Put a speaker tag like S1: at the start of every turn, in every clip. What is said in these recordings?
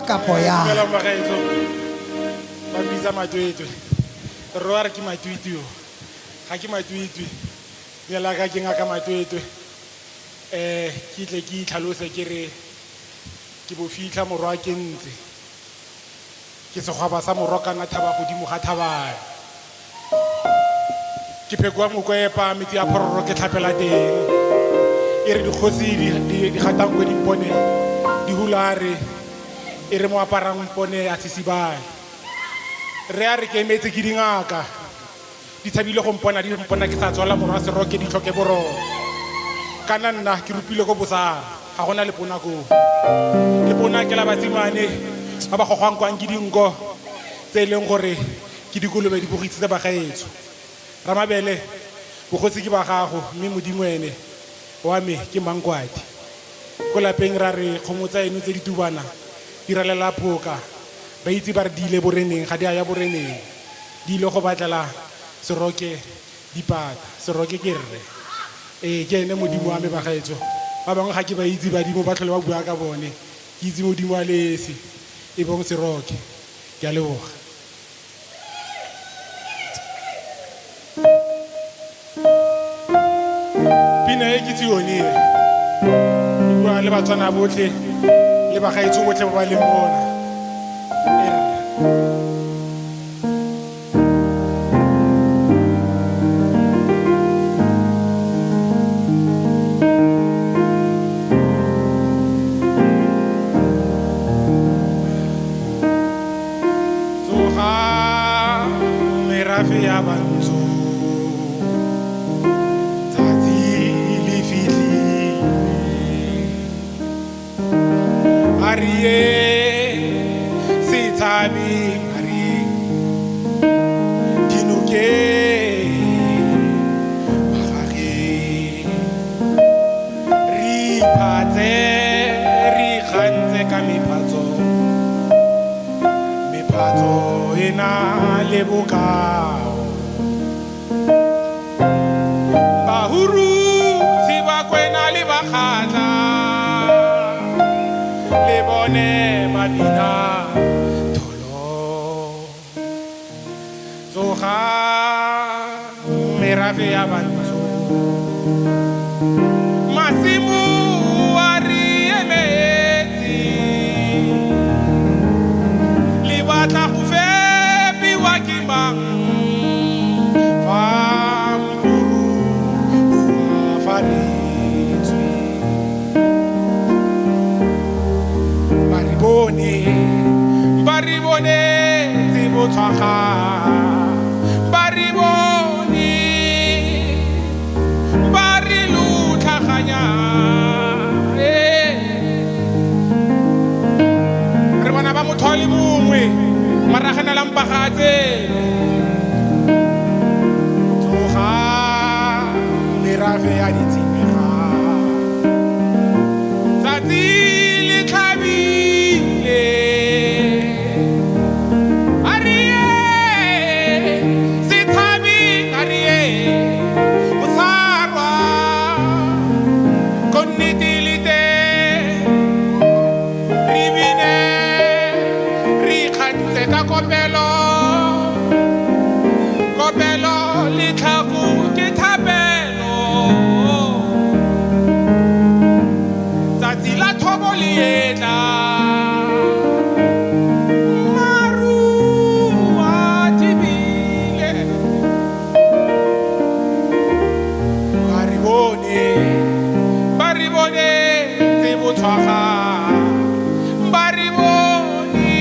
S1: Kapo yang?
S2: Dumelang bagaetsho, ba mpitsa Matwetwe. Rro a re ke Matwetwe yo, ga ke Matwetwe. Leina la ka ke Ngaka Matwetwe. Ke tle ke itlhalose ke re ke bofitlha morwa ke ntse. Ke segwaba sa morwa kana thaba godimo ga thabana. Ke pheko wa mokwepa metsi a phororo ke tlhapela teng. E re dikgosi di gatang ko dimpone di hulare e re mo aparang mpone a sisibane. Re a re ke emetse ke dingaka di tshabile go mpona di mpona ke sa tswala morwa seroke di tlhoke boroko. Kana nna ke rupile ko bosana ga gona lepona koo. Lepona ke la basimane ba ba gogwang kwang ke dinko tse e leng gore ke dikolobe di bogisitse bagaetsho. Ramabele bogosi ke ba gago mme Modimo ene wa me ke mankwadi. Ko lapeng ra re kgomo tsa eno tse di tubana di ralela phoka ba itse ba re di ile boreneng ga di a ya boreneng di ile go batlela seroke dipata. Seroke ke rre ee ke ene Modimo wa me bagaetsho. Ba bangwe ga ke ba itse badimo ba tlhole ba bua ka bone ke itse Modimo a le esi e bong Seroke. Ke a leboga. Pina e ke tsione e e bua le Batswana botlhe le bagaetsho botlhe ba ba leng mona. E re tsoga merafe ya bantsho tsatsi le fitlhile a re ye setshabeng a re dinokeng magageng re iphatse re ikgantse ka mephatso mephatso e na le bokao Bahurutshi ba Kwena le Bakgatla le bone ba bina tholo. Tsoga merafe ya bantsho masimo a re emetse le batla go fepiwa ke mang fa mokuru o afaretswe. Ba re bone ba re bonetse botshwaga ba re bone ba re lotlhaganya re bana ba motho a le mongwe maragana mpagatse. Tsoga merafe ya ditshimega tsatsi le tlhabile a re ye setshabeng a re ye bosarwa ko nnete le teng re bine re ikgantse ka kopelo kopelo le tlhako ke thapelo tsatsi la thobo le etla maru a thibile ba re bone ba re bone tse botshwaga ba re bone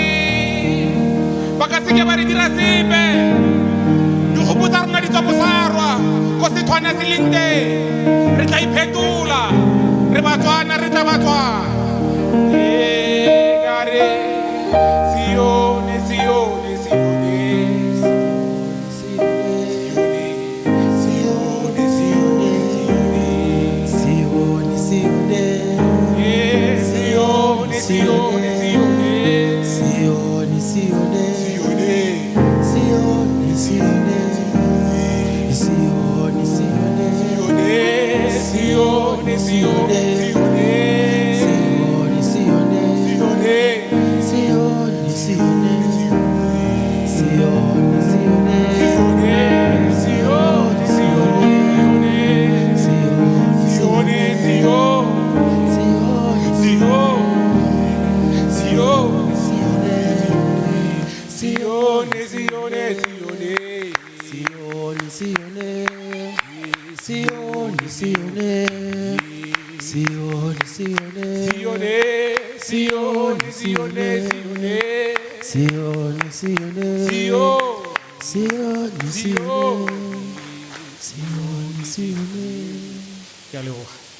S2: ba ka seke ba re dira sepe dikgopo tsa rona di tswa bosarwa ko sethwana se leng teng re tla iphetola re Batswana re tla Batswana ee ka re Sione Sione Sione Sione Sione Sione
S3: Sione, Sione,
S2: Ee, Sione Sione Sione
S3: Sione, Sione,
S2: Sione
S3: Sione, Sione, Sione, Sione,
S2: Sione Sione Sione Sione
S3: Sione, Sione, Sione, Sione, Sione, Sione, Sione,
S2: Sione, Sione, Sione, Sione,
S3: Sione, Sione,
S2: Sio,
S3: Sione,
S2: Sio.
S3: Sione, Sione, Sione.
S2: Ke a leboga.